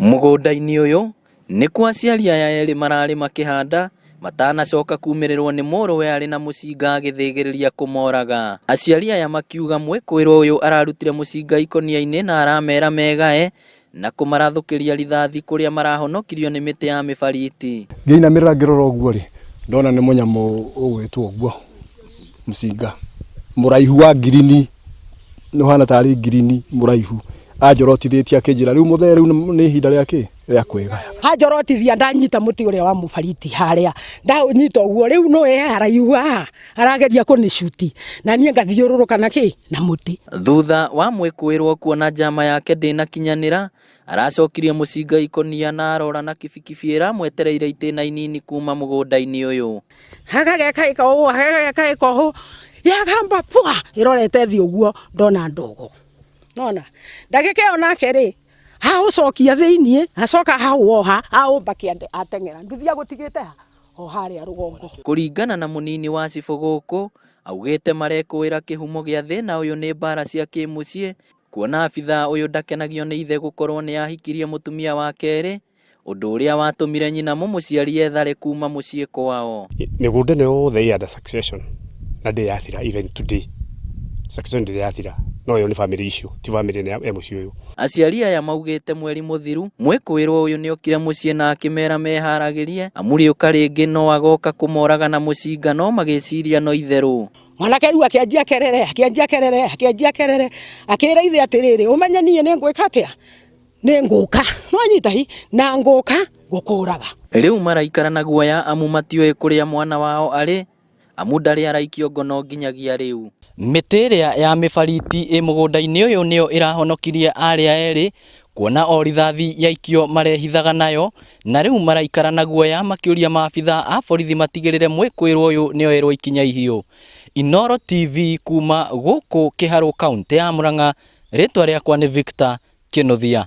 Mũgũnda-inĩ ũyũ nĩkuo aciari aya erĩ mararĩ makĩhanda matanacoka kumĩrĩrwo nĩ mũrũwe arĩ na mũcinga agĩthĩgĩrĩria kũmoraga. Aciari aya makiuga mwĩkũĩrwo ũyũ ararutire mũcinga ikũnia-inĩ na aramera megae na kũmarathũkĩria rithathi kũrĩa marahonokirio nĩ mĩtĩ ya mĩbariti. Ngĩinamĩrĩra ngĩrora ũguo rĩ, ndona nĩ mũnyamũ ũgwĩtwo ũguo, mũcinga mũraihu wa ngirini, nĩ ũhana tarĩ ngirini mũraihu, anjorotithĩtie akĩnjĩra rĩu mũthee rĩu nĩ ihinda rĩa kĩ, rĩa kwĩgaya. Anjorotithia ndanyita mũtĩ ũrĩa wa mũbariti harĩa, ndaũnyita ũguo rĩu nĩ he haraihu haha arageria kũnĩcuti na niĩ ngathiũrũrũka na kĩ, na mũtĩ. Thutha wa mwĩkũĩrwo kuona njama yake ndĩnakinyanĩra, Aracokirie mũcinga ikũnia na arora na kibikibi ĩramwetereire itĩna inini kuma mũgũnda-inĩ ũyũ. Hagageka ĩka ũũ, hagageka ĩka ũũ, yagamba pwa ĩrorete thĩ ũguo ndona ndogo. Nona ndagĩka ĩyo nake rĩ aũcokia thĩiniĩ acoka aũoha aũmba kĩande ateng'era nduthi agũtigĩte ha o harĩa rũgongo. Kũringana na mũnini wa cibũ gũkũ, augĩte marekũĩra kĩhumo gĩa thĩna ũyũ nĩ mbara cia kĩmũciĩ Kuona abithaa ũyũ ndakenagio nĩ ithe gũkorwo nĩ ahikirie mũtumia wa kerĩ, ũndũ ũrĩa watũmire nyina mũmũciari ethare kuma mũciĩ kwao. Mĩgũnda ĩno yothe ĩ under succession na ndĩrĩ yathira even today. Succession ndĩrĩ yathira no yo nĩ famĩlĩ icio ti famĩlĩ ĩno ya mũciĩ ũyũ. Aciari aya maugĩte mweri mũthiru, mwĩkũĩrwo ũyũ nĩokire mũciĩ na akĩmera meharagĩrie amu rĩũka rĩngĩ no agoka kũmoraga na mũcinga no magĩciria no itherũ. Mwanake rĩu akĩanjia kerere, akĩanjia kerere, akĩanjia kerere, akĩra ithe atĩrĩrĩ, ũmenye niĩ nĩ ngwĩka atĩa? Nĩ ngũka. Nĩwanyita hi? Na ngũka gũkũraga. Rĩu maraikara na guoya amu matiũĩ kũrĩa mwana wao arĩ amu ndarĩ araikio ngono nginyagia rĩu. Mĩtĩ ĩrĩa ya mĩbariti ĩ mũgũnda-inĩ ũyũ nĩyo ĩrahonokirie arĩa erĩ kuona o rithathi yaikio marehithaga nayo na rĩu maraikara na guoya makĩũria maabitha a borithi matigĩrĩre mwĩkũĩrwo ũyũ nĩoerwo ikinya ihiũ. Inooro TV kuma gũkũ Kĩharũ kauntĩ ya Murang'a, rĩtwa rĩakwa nĩ Victor Kĩnuthia.